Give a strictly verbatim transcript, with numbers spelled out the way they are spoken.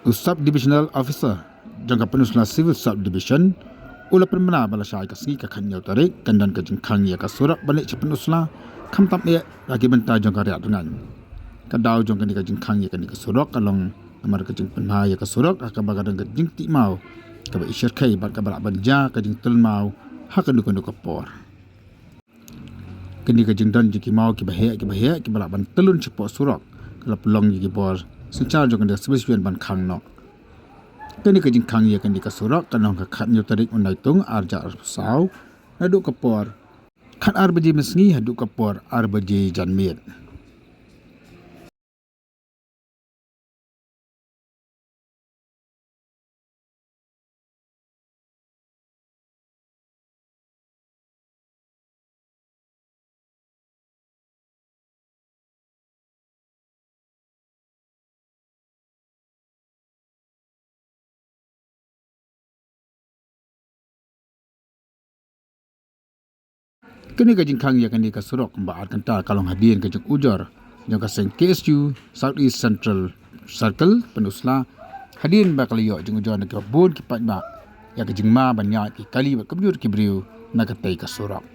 U Sub Divisional Officer jong ka Pynursla Civil Sub Division u la pynbna ba lashai ka sngi ka khathynñiew tarik kan don ka jingkhang ïa ka surok ban leit sha Pynursla, khamtam eh ha ki bynta jong ka Riat Rngaiñ. Ka daw jong kane ka jingkhang ïa kane ka surok ka long namar ka jingpynbha ïa ka surok ha kaba ka don ka jingtih maw kaba i shyrkhei bad kaba lah ban jia ka jingtylmau ha kano kano ka por. Kane ka jingdon jong ki maw kiba heh kiba heh kiba lah ban tyllun shapoh surok ka la pynlong ïa ki bor synshar jong kane ka Civil Division ban khang noh. Kane ka jingkhang ïa kane ka surok kan long ha ka khathynñiew tarik u Naitung ar hajar arphew saw naduh ka por khatar baje mynsngi haduh ka por ar baje janmiet. Kane ka jingkhang ïa kane ka surok ba ar kynta ka long hadien ka jingujor jong ka seng K S U South East Central Circle Pynursla, hadien ba ka la ïoh jingujor na kiba bun ki paidbah ïa ka jingma ban ïaid ki kali bad kumjuh ki briew na katei ka surok.